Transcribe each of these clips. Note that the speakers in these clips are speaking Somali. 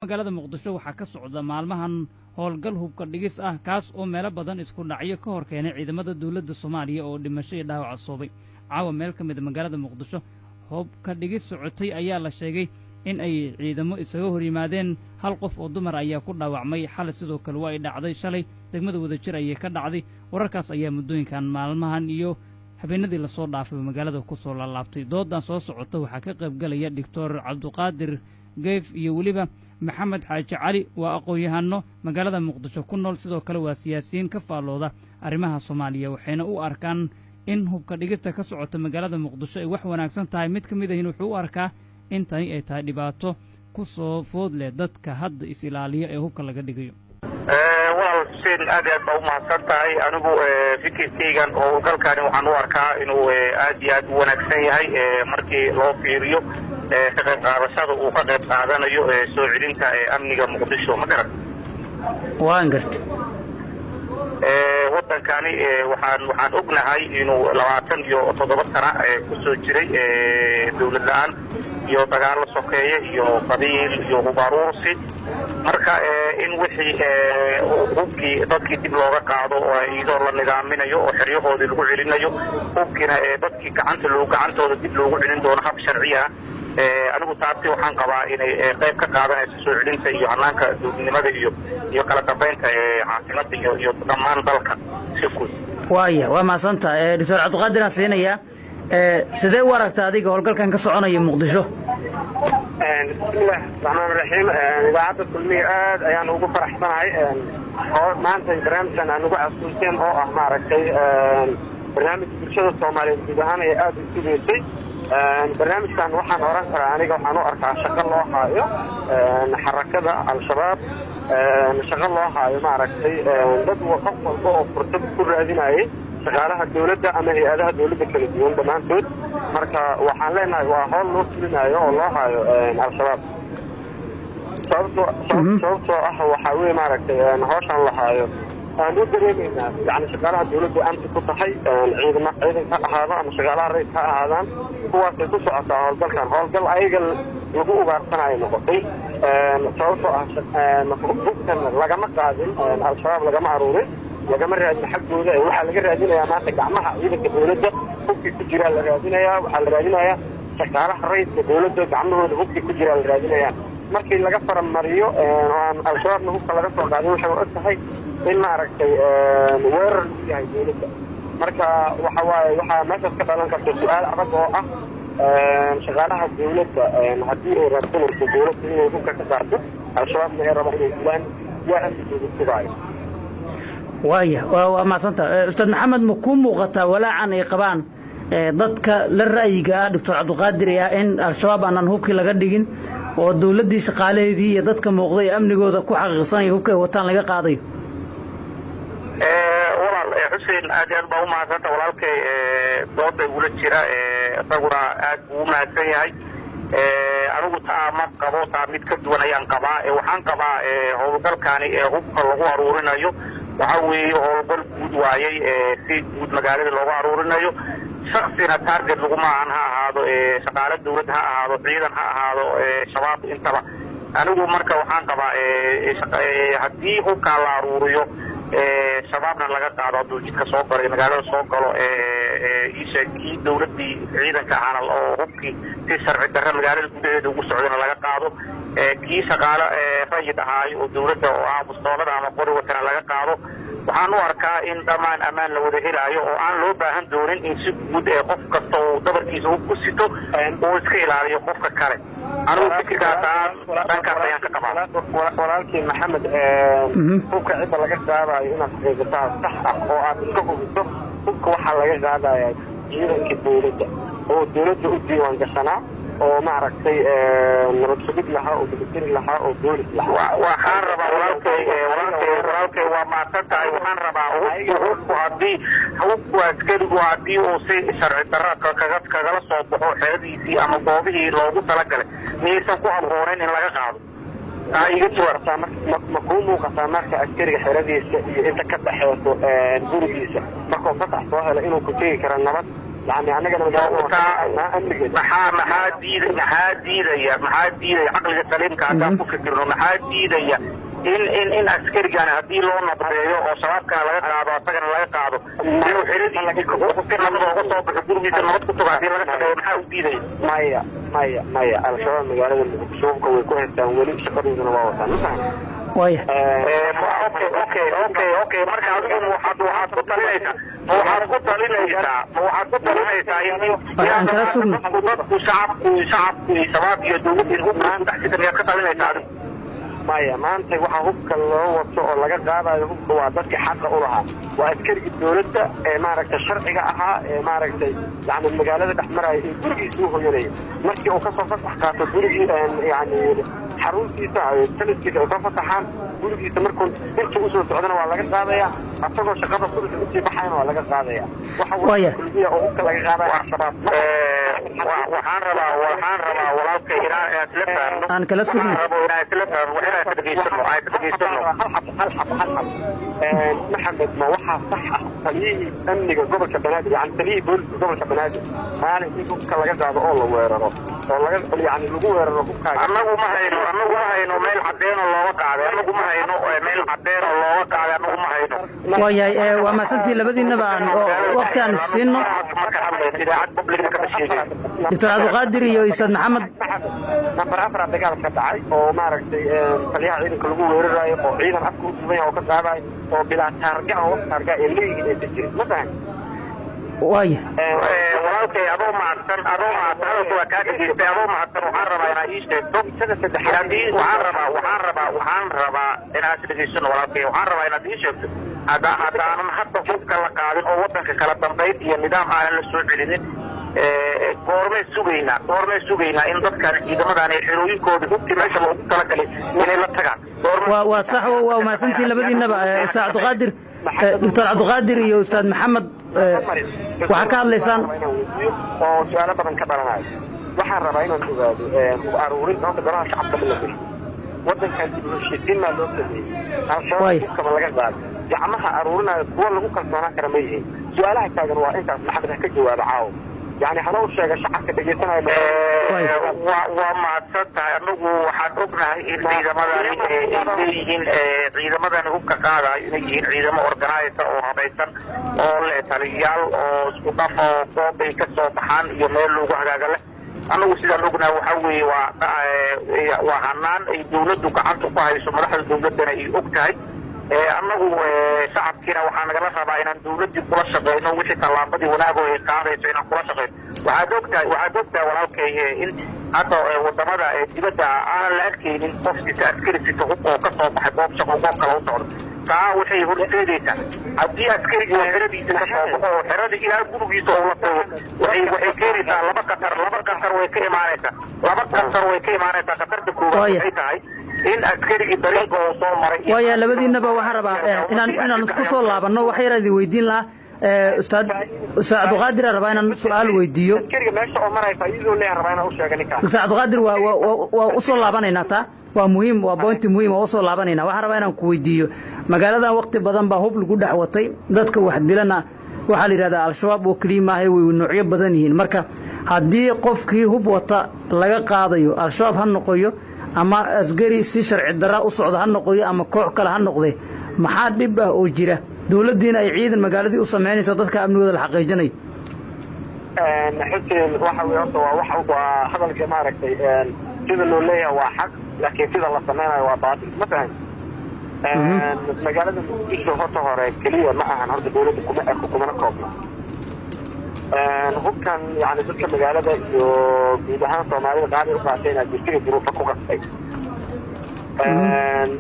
Magaalada Muqdisho waxaa ka socda maalmahan howlgal hubka dhigis ah, kaas oo meelo badan isku dhacyo ka hor keenay ciidamada dowladda Soomaaliya oo dhimasho iyo dhaawac soobay. Caawa meel ka mid a magaalada Muqdisho hubka dhigis socotay ayaa la sheegay in ay ciidamo isaga hor yimaadeen. Hal qof oo dumar ayaa ku dhaawacmay. Xalay sidoo kale waa ay dhacday, shalay degmada Wadajir ayay ka dhacday. Wararkaas ayaa muddooyinkan, maalmahan iyo habeenadii lasoo dhaafay, magaalada ku soo laalaabtay. Doodan soo socota waxaa ka qayb galaya Doctor Cabduqaadir Geyf iyo weliba Maxamed Xaaji Cali. Waa aqoon-yahano magaalada Muqdisho ku nool, sidoo kale waa siyaasiyiin ka faallooda arrimaha Soomaaliya, waxayna u arkaan in hubka dhigista ka socota magaalada Muqdisho ay wax wanaagsan tahay. Mid ka mid ahin wuxuu u arkaa in tani ay tahay dhibaato ku soo food leh dadka hadda is-ilaaliya ee hubka laga dhigayo. Walaal Xuseen, aad iyo aad baa umahadsan tahay. Anigu fikirkaygan oo howlgalkaani waxaan u arkaa inuu aad iyo aad u wanaagsan yahay markii loo fiiriyo ka qayb qaadashada uu ka qayb qaadanayo soo celinta amniga Muqdisho, ma garat? Waan garta. Waddankani waxaan ognahay inuu 27 sana kusoo jiray dawlad la-aan iyo dagaallo sokeeye iyo qabiil iyo hubaruursi. Marka in wixii hubkii dadkii dib looga qaado iyadoo la nidaaminayo oo xeryahoodii lagu celinayo, hubkiina dadkii gacanta loo gacantooda dib loogu celin doono hab sharciya, anigu taasi waxaan qabaa inay qayb ka qaadanayso soo celinta iyo hanaanka dowladnimada iyo kala dambaynta caasimada iyo dhammaan dalka si guud. Waaya, waa mahadsantaha. Doctor Cabdiqaadir aan siinayaa. Sidee u aragta adiga howlgalkan ka soconaya Muqdisho? Bismillahi raxmaan raxiim. Idaacadda Kulmiya aad ayaan ugu faraxsanahay oo maanta barnaamijkan aan ugu casuuseen, oo ah maaragtay barnaamij bulshada Soomaaliyeed guud ahaan ay aada u sugaysay. Barnaamijkan waxaan oran karaa, aniga waxaan u arkaa shaqo loo haayo Xarakada Al-Shabaab, shaqo loo haayo maaragtay dad qof walba oo fursad ku raadinayay shaqaalaha dawladda ama hay-adaha dawladda kala duwan dhammaantood. Marka waxaan leenahay waa howl loo fulinayo oo loo haayo Al-Shabaab. Sababtoo ah waxaa weye maaragtay hawshan la haayo aan u dareemaynaa, yani shaqaalaha dawladdu amti ku tahay, ciidama ciidanka ha ahaado ama shaqaalaha rayidka ha ahaadaan, kuwaasay ku socotaa howlgalkan. Howlgal ayaga lagu ugaarsanayo noqotay, sababtoo ah hubkan lagama qaadin Al-Shabaab, lagama aruurin, lagama raadin xaggooda. Waxaa laga raadinayaa maanta gacmaha ciidanka dawladda hubkii ku jiraa la raadinayaa, waxaa la raadinayaa shaqaalaha rayidka dawladda gacmahooda hubkii ku jiraa la raadinayaa. Markii laga faramariyo oo aan Al-Shabaabna hubka laga soo qaadin, waxay og tahay in maaragtay weerar lagu yahay dawladda. Marka waxa waaye waxaa meeshaas ka dhalan karta su-aal adag oo ah shaqaalaha dawladda haddii ay raadsanayso dawladda inay hubka ka qaado, Al-Shabaabna ay rabaan inay dilaan, yaa amnigooda sugaayo? Waaya, waa mahadsantaha. Ustaad Maxamed, ma kuu muuqataa walaacan ay qabaan dadka la ra'yiga ah Doctor Cabdiqaadir ee ah in Al-Shabaab aanan hubkii laga dhigin oo dawladdii shaqaalaheedii iyo dadka muuqday ee amnigooda ku xaqiiqsanaya hubka ay wataan laga qaadayo? Walaal Xuseen, aad iyo aad baa umahadsanta. Walaalkay dooda igula jira isaguna aad buu u mahadsan yahay. Anigu taa ma qabo, taa mid ka duwan ayaan qabaa. Waxaan qabaa howlgalkaani ee hubka lagu aruurinayo waxa weeye howlgal guud waayey, si guud magaalada loogu aruurinayo. Shaksina target laguma ahan, ha ahaado shaqaale dawlad, ha ahaado ciidan, ha ahaado Shabaab intaba. Anigu marka waxaan qabaa haddii hubkaa la aruuriyo, Shabaabna laga qaado hadduu jidka soo galo, magaalada soo galo, isheeg kii dawladdii ciidanka ahaana oo hubkii si sharci darre magaalada gudaheeda ugu socdana laga qaado, kii shaqaale rayid ahaayo oo dawladda oo ah bustoolada ama qori watana laga qaado, waxaan u arkaa in dhammaan ammaan la wada helaayo oo aan loo baahan doonin in si guud ee qof kasta uu dabarkiisa hub ku sito uu iska ilaaliyo qofka kale. Anigu fikirkaas dhankaas ayaan ka qabaa. Walaalkii Maxamed, hubka cidda laga qaadayo inaad xaqiiqataa sax ah oo aad iska hubiso. Hubka waxaa laga qaadayaa ciidanka dawladda oo dawladda u diiwaan gashanaa oo maaragtay nabad sugid lahaa oo military lahaa oo boolis lahaa. Waxaan rabaa walaalkay, waa mahadsan tahay. Waxaan rabaa hubku haddii hubku askarigu haddii uu si sharci darra kagala soo baxo xeradiisii ama goobihii loogu talagalay, miyaysan ku habboonayn in laga qaado? Taa iga jawaab. Ma kuu muuqataa marka askariga xeradiisa iyo inta ka dhaxeyso gurigiisa markuu fasax soo helo inuu ku tegi karo nabad Yani annagana magaalada amnigeeda Maxaa diidaya caqliga saliimka haddaan ku fikirno? Maxaa diidaya in askarigani haddii loo nabdeeyo oo shabaabkana laga qaado, asagana laga qaado, inuu xeradiisi si nabad ooga soo baxo, gurigiisa nabad ku tago, haddii laga shaqeeyo, maxaa u diidaya? Maya, maya, maya, Al-Shabaab magaalada Muqdisho hubka way ku haystaan weli, shaqadooduna waa wataan, ma fahan? Waaya. Okay, marka adigu waxaad ku talinaysaa in Aan kala sugno. dadku shacabku iyo shabaab iyo dowladda in hubka isku dhex jita, miyaad ka talinaysaa adigu? Maya, maanta waxaa hubka loo wato oo laga qaadayo hubka waa dadkii xaqa u lahaa, waa askarigii dowladda ee maaragtay sharciga ahaa ee maaragtay yani magaalada dhex maraya ee gurigiisa u hoyanaya. Markii uu kasoo fasax qaato gurigii, yani xaruntiisa, taliskiisa ay soo fasaxaan, gurigiisa markuu inta usoo socdana waa laga qaadaya, asagoo shaqada subaxi usii baxayana waa laga qaadaya. Waxa kulmiya oo hubka laga qaadaya Al-Shabaab. Waxaan rabaa walaalkay inaan isla fahamno. Aan kala sugno. Waxaan rabo inaan isla fahamno, wax inaan isdhegeysano, aan isdhegeysano. Hal xab, hal xab, hal xab. Maxamed, ma waxaa sax ah taliyihii amniga gobolka Banaadir, yani taliyihii booliska gobolka Banaadir, maalin in hubka laga qaado oo la weeraro oo laga yani lagu weeraro hubkaaga? Annagu ma hayno meel cadeen oo looga qaaday. Annagu ma hayno meel cadeen oo looga qaaday, annagu ma hayno. Waayahay, waa mahadsantihi labadiinaba. Aan waqti aan siino Marka hadlayno idaacad public kama sheegay. Doctor Cabdiqaadir iyo Ustaad Maxamed. Nambar 4 dagaal ka dhacay oo maaragtay taliyaha ciidanka lagu weerarayo oo ciidan afka u duban yahay oo ka qaadayo oo bilaa taarga oo wax taarga ee leeyihiin aysan jirin, ma fahan? Waaya. Walaalkay, adoo mahadsan, hadalka waa kaa dhegeystay. Adoo mahadsan, waxaan rabaa inaad ii sheegto haddii waxaan rabaa inaad dhegeysano. Walaalkay, waxaan rabaa inaad ii sheegto haddaanan hadda hubka la qaadin oo waddanka kala dambayn iyo nidaam aanan la soo celinin, goormay sugaynaa in dadkan ciidamadan ay xerooyinkooda hubkii meesha loogu talagalay inay la tagaan? Waa sax, waa mahadsantihi labadiinaba. Ustaad Cabdiqaadir, Doctor Cabdiqaadir iyo Ustaad Maxamed, waxaa ka hadlaysaan oo su-aalo badan ka dhalanayo. Waxaan rabaa inaan ogaado hub aruurinta horta golaha shacabka ma la geliyo? Waddankan dib u heshiisiin maa loo sameeyey? Al-Shabaab hubkama laga qaado? Gacmaha aruurinayo kuwa lagu kalsoonaan kara ma yihiin? Su-aalaha taagan waa intaas. Maxamed ha ka jawaabo caawo, yani hana u sheega shacabka dhegeysanaya. Waa mahadsan tahay. Anagu waxaan ognahay in ciidamadani ay leeyihiin, ciidamadani hubka qaadayo inay yihiin ciidamo organized oo habaysan oo leh taliyayaal oo isku dhaf oo goob ay ka soo baxaan iyo meel loogu hagaaga leh. Annagu sidaan ognahay waxaa weeye waa hanaan ay dawladdu gacanta ku hayso, madaxda dawladdana ay og tahay. Annagu shacabkiina waxaa nagala rabaa inaan dawladdii kula shaqeyno wixii tallaabadii wanaagoo ay qaadayso inaan kula shaqeyno. Waxaad ogtahay walaalkay in hadda wadamada dibadda aanan la arkaynin qof sita, askari sita hub oo ka soo baxay goob shaqo goob kale u socdo. Taa waxay horseedaysaa haddii askarigii oo xeradiisa ka soo baxo oo xeradii ilaa gurigiisa uu la tago, waxay keenaysaa laba khatar. Laba khatar way ka imaanaysaa, laba khatar way ka imaanaysaa. Khatarta koowaad waxay tahay in askarigii dariiqa oo soo maray. Waaya, labadiinaba waxaan rabaa inaan isku soo laabanno. Wax yar idin weydiin lahaa. Ustaad Cabdiqaadir aan rabaa inaan su-aal weydiiyo. Askariga meesha oo maraya faa'iidadu leeyahay rabaa inaan u sheega ninkaas. Ustaad Cabdiqaadir, waa usoo laabanaynaa, taa waa muhiim, waa point muhiim, waa usoo laabanayna. Waxaan rabaa inaan ku weydiiyo, magaaladan waqti badan baa hub lagu dhex watay. Dadka wax dilana waxaa la yidhahdaa Al-Shabaab oo keliya maahay, way noocyo badan yihiin. Marka haddii qofkii hub wata laga qaadayo, Al-Shabaab ha noqoyo ama askari si sharci darra u socda ha noqoyo ama koox kale ha noqday, maxaa dhib ah oo jira, dowladdiina ay ciidan magaaladii u samaynayso, dadka amnigooda la xaqiijinayo? Xuseen, waxa weye horta waa wax waa hadalka maaragtay sida loo leeyahay waa xaq, laakiin sida la samaynayo waa baatil, ma fahan? Magaalada Muqdisho horta hore keliya ma ahan, horta dawladda kuma eko, kumana koobna hubkan. Yani dadka magaalada iyo guud ahaan Soomaalida qaar ay u qaateen jirtiga duruufa ku qasbay.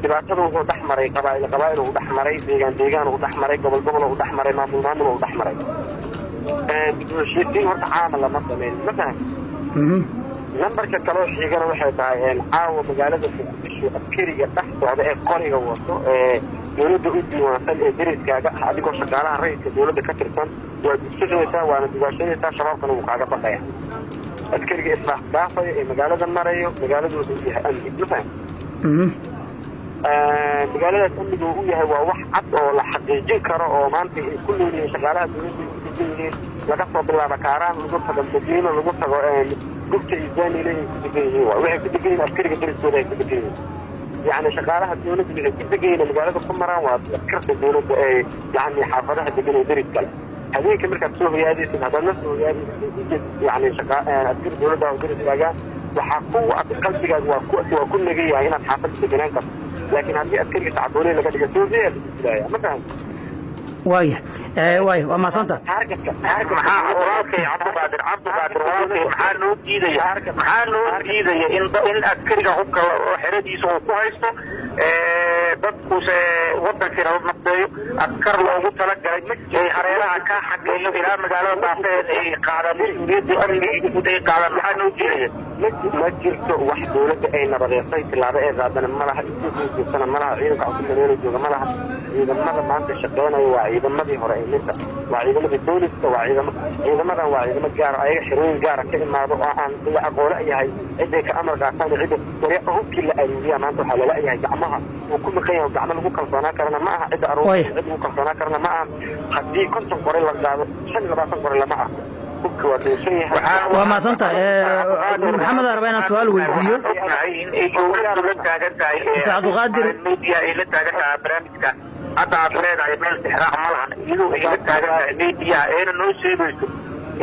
Dhibaatada wuxuu dhex maray qabaa'il qabaa'il uu dhex maray, deegaan deegaan uu dhex maray, gobol gobol uu dhex maray, maamul maamul uu dhex maray. Dib u heshiisiin horta caama lama samayn, ma fahan? Nambarka kaloo xigana waxay tahay caawa magaalada Muqdisho askariga dhex socda ee qoriga wato ee dawladda u diiwaansan ee deriskaaga ah, adigoo shaqaalaha rayidka dawladda ka tirsan, waa dugsanaysaa waana dugaashanaysaa, shabaabkana wuu kaaga baqaya. Askariga isdhaafdhaafaya ee magaalada marayo, magaaladu wuxuu u yahay amni, ma fahan? Magaaladaas amniga uu u yahay waa wax cad oo la xaqiijin karo oo maanta ay ku nool yihiin shaqaalaha dawladda ay ku degan yihiin. Laga soo bilaabo Kaaraan, lagu tago Madiino, lagu tago Gubta iyo Daanile ay ku degan yihiin. Waa waxay ku degan yihiin askariga dariskooda ay ku degan yihiin. Yacni shaqaalaha dowladda waxay ku degan yihiin magaalada ku maraan waa askarta dowladda ee yacni xaafadaha degan ee dariska leh. Habeenka markaad soo hoyaadaysid, haddaad la soo hoyaadaysid yacni shaqa askari dowladda oo dariskaaga, waxaa ku qalbigaaga waa ku nagan yahay inaad xaafadda deganaan karto. Laakiin haddii askariga sacbooley laga dhiga, soofiya lagu dilaya, ma fahamti? Waaya, waa mahadsanta. Maxaa walaalkay Cabdiqaadir, walaalkay, maxaa noo diidaya in askariga hubka xeradiisa uu ku haysto, dadkuse wadankiina la nabdeeyo, askar loogu talagalay ay hareeraha ka xageeyo ilaa magaalada daafeed ay qaadaan mas-uuliyadda amniga guud ay qaadaan? Maxaa noo diidaya? Ma jirto wax dowladda ay nabadeysay. Tilaabo ay qaadana ma laha, Ethiopia joogtana ma laha, ciidanka cusub meelo jooga ma laha. Ciidamada maanta shaqeynaya waa ciidamadii hore ee ninka, waa ciidamadii booliska, waa ciidamo ciidamadan waa ciidamo gaara, ayaga xerooyin gaara ka imaado oo aan la aqoolo yahay ciday ka amar qaataan iyo cidda wari. Hubkii la aruuriya maanta waxaa lala yahay gacmaha uu ku maqan yahay, gacmo lagu kalsoonaan karana ma aha, cidda aruur cid lagu kalsoonaan karana ma aha. Haddii 50 qori la qaado, 25 qori lama arko, hubki waa doosan yahay. Waa mahadsantahay, Maxamed. Aan rabaa inaan su-aal weydiiyo. In ay dowladdu la taagan tahay Mr. Cabdiqaadir. Media ay la taagan tahay barnaamijka hadda aad leedahay meel tixraac ma lahan, iyadoo ay la taagan tahay media eena noo sheegayso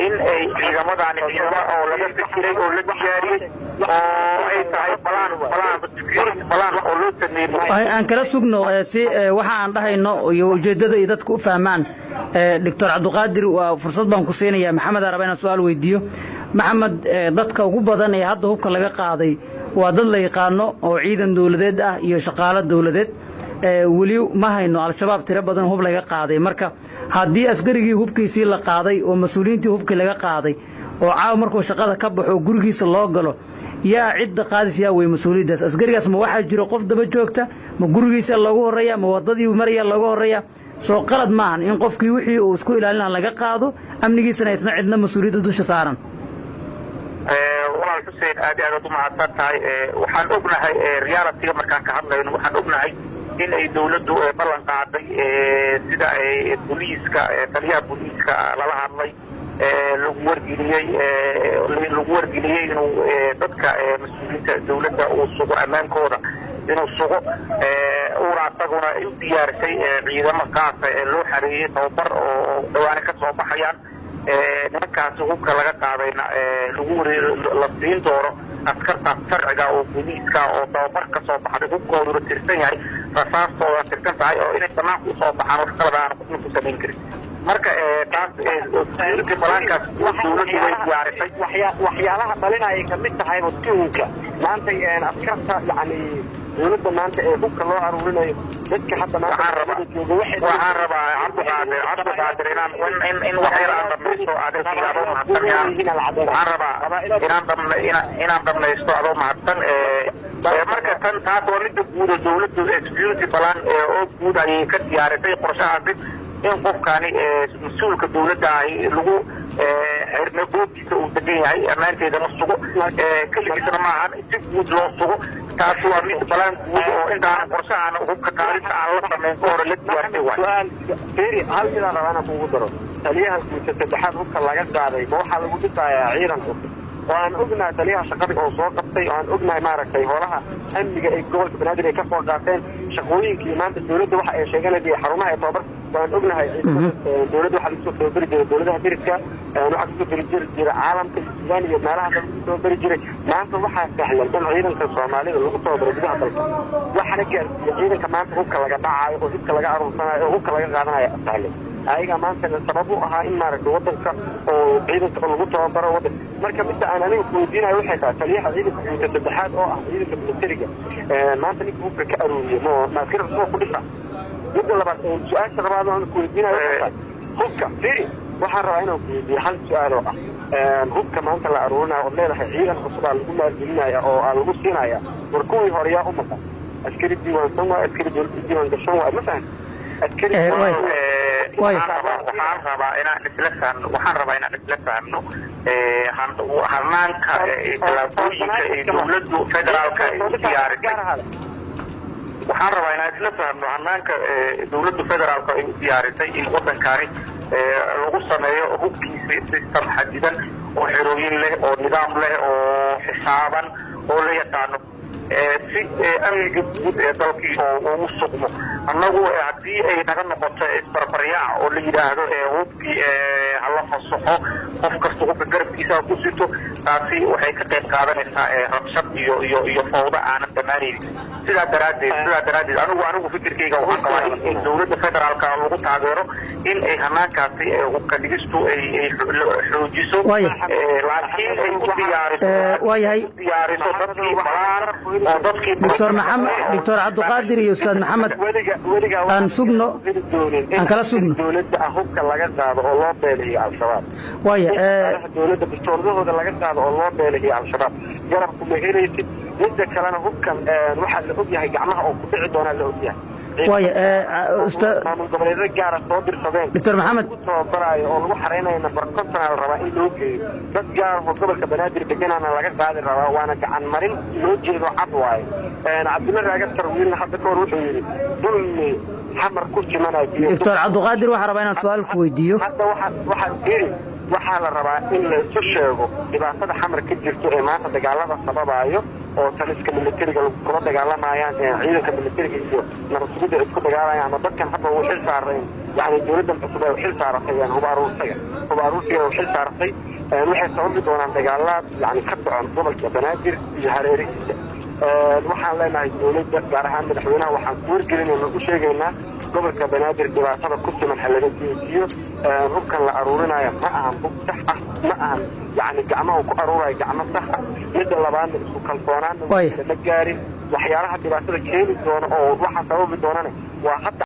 in ay ciidamadaani ciidamo oo laga fikiray oo la diyaariyey oo ay tahay plan security plan oo loo sameeyey. Aan kala sugno si waxa aan dhahayno iyo ujeeddada iyo dadku u fahmaan. Doctor Cabdiqaadir, waa fursad baan ku siinayaa. Maxamed aan rabaa inaan su-aal weydiiyo. Maxamed, dadka ugu badan ee hadda hubka laga qaaday waa dad la yaqaano oo ciidan dowladeed ah iyo shaqaalo dowladeed. Weli ma hayno Al-Shabaab tiro badan hub laga qaaday. Marka haddii askarigii hubkiisii la qaaday oo mas-uuliyiintii hubkii laga qaaday oo caawa markuu shaqada ka baxo oo gurigiisa loo galo, yaa cidda qaadis? Yaa wey mas-uuliyaddaas askarigaas? Ma waxaa jiro qof daba joogta? Ma gurigiisa loogu horreeya? Ma waddadii maraya looga horreeya? Soo qalad maahan in qofkii wixii uu isku ilaalina laga qaado, amnigiisana aysna cidna mas-uuliyadda dusha saaran? Walaal Xuseen, aad iyo aad aad u mahadsan tahay. Waxaan ognahay realityga markaan ka hadlayno, waxaan ognahay in ay dawladdu ballan qaaday, sida ay booliiska, taliyaha booliiska lala hadlay, lagu wargeliyey inuu dadka mas-uuliyiinta dawladda uu sugo ammaankooda, inuu sugo, uuna asaguna u diyaarisay ciidamo qaasa ee loo xareeyey tababar oo dhawaane ka soo baxayaan. Nimankaasi hubka laga qaadayna lagu wareer la siin doono askartaas sharciga oo booliiska oo tababar ka soo baxday, hubkooduna tirsan yahay, rasaastooda tirsan tahay, oo inay banaanka usoo baxaan wax qalad aan qofna ku samayn karin. Marka taas security plankaas dawladdu way diyaarisay. Waxyaalaha dhalinaya ka mid tahay tuhunka maanta askarta yani dowladda maanta ee hubka loo aruurinayo dadka hadda maanta jooga. Waxaan rabaa, Cabdiqaadir, inaan in wax yar aan dhamaysto adeerkayga, adoo mahadsan. Waxaan rabaa inaan dhamaysto, adoo mahadsan. Marka tan taas waa midda guud oo dawladdu security plan oo guud ayay ka diyaarisay qorshahaasi, in qofkani mas-uulka dawladda ahi lagu xirmay goobtiisa uu degan yahay ammaanteeda la sugo, keligiisna maahan, si guud loo sugo. Taasi waa mid plan guud oo intaan qorshahan hubka qaadista aan la samayn ka hore la diyaarsay waay. Feri, hal midaan rabaa inaan kugu daro. Taliyaha guuta saddexaad hubka laga qaaday, ma waxaa lagu dhisayaa ciidan cusub oo aan ognahay taliyaha shaqadii oo soo qabtay, oo aan ognahay maaragtay howlaha amniga ee gobolka Banaadir ay ka soo qaateen, shaqooyinkii maanta dawladda waxa ay sheeganaysa xarumaha ee tababar waan ognahay. Dawladda waxaa lagu soo tababari jiray dawladaha deriska, waxaa lagu soo tababari jiray caalamka, Suudaan iyo meelaha lagu tababari jiray. Maanta waxaa sahlan in ciidanka Soomaalida lagu tababaro gudaha dalka. Waxaana gaarsiiyey ciidanka maanta hubka laga dhacayo oo hubka laga aruursanayo oo hubka laga qaadanayo sahlan ayaga maanta sabab u ahaa in maaragtay wadanka oo ciidanka lagu tababaro wadanka. Marka midda aan aniga kuweydiinayo waxay tahay, taliyaha ciidanka guuta saddexaad oo ah ciidanka militariga maanta ninka hubka ka aruuriyey, ma askari cusub ku dhisa? Midda labaad, su-aasha labaad oo aan kuweydiinayo waxay tahay hubka. Firi, waxaan rabaa inaan kuweydiiyo hal su-aal oo ah hubka maanta la aruurinayo ood leedahay ciidan cusubaa lagu maalgelinaya oo aa lagu siinaya. War kuwii hore yaa u maqan? Askari diiwaansan waay, askari dowladda diiwaan gashan waay, ma fahan? Askari Waxaan rabaa inaan isla fahmno hanaanka tallaabooyinka ee dowladdu federaalka ay u diyaarisay. Waxaan rabaa inaan isla fahmno hanaanka dowladda federaalka ay u diyaarisay in waddankaani lagu sameeyo hubkiisa system xadidan oo xerooyin leh oo nidaam leh oo xisaaban oo la yaqaano, si amniga guud ee dalkii oo u sugmo. Annagu haddii ay naga noqoto isbarbaryaac oo la yidhaahdo hubkii hala fasaxo, qof kasta hubka garabkiisa ha ku sito, taasi waxay ka qayb qaadanaysaa rabshad iyo fawdo aanan dhammaanaynin. Sidaa daraaddeed anigu fikirkayga waxaan qabaa in dowladda federaalka lagu taageero in ay hanaankaasi hubka dhigistu ay xoojiso, laakiin ay u diyaariso Waayahay. Diyaariso dadkii balaan oo dadkii Doctor Maxamed, Doctor Cabdiqaadir iyo Ustaad Maxamed, aan sugno, aan kala sugno. Dowladda ah hubka laga qaado oo loo beelahiyo Al-Shabaab. Waaya. Dowladda bistooladahooda laga qaado oo loo beelahiyo Al-Shabaab, garabku ma helaysid. Midda kalena, hubkan waxaa la ogyahay gacmaha oo ku dhici doonaa la ogyahay. Waaya, ustaad Maamul goboleedyo gaara soo dirsadeen Doctor Maxamed. lagu tababaraayo oo lagu xareynayo number 50 la rabaa in loo geeyo. Dad gaar oo gobolka Banaadir deganaana laga qaadi rabaa, waana gacan marin loo jeedo cad waaye. Cabdulla Raaga Tarwiilna hadda ka hor wuxuu yidhi dulmi Xamar ku simanayo. Doctor Cabdiqaadir, waxaan rabaa inaan su-aal ku weydiiyo. Hadda waxaa iri waxaa la rabaa in la isu sheego dhibaatada Xamar ka jirto ee maanta dagaalada sababaayo oo taliska militariga kula dagaalamayaan, ciidanka militariga iyo nabad sugidda isku dagaalayaan, ama dadkan hadda uu xil saarayn, yani dowladdan cusub ay xil saaratay hub aruursiga, hub aruursiga u xil saaratay, waxay sababi doonaan dagaalaad yani ka socon gobolka Banaadir iyo hareerihiisa. Waxaan leenahay dowladda, gaar ahaan madaxweynaha, waxaan ku wargelinayna, u sheegaynaa gobolka Banaadir dhibaatada ku siman ha laga joojiyo. Hubkan la aruurinayo ma ahan hub sax ah, ma ahan yani gacmaha ku aruurayo gacmo sax ah. Midda labaadna, isku kalsoonaanna lama gaarin. Waxyaalaha dhibaatada keeni doona oo waxa sababi doonana waa hadda.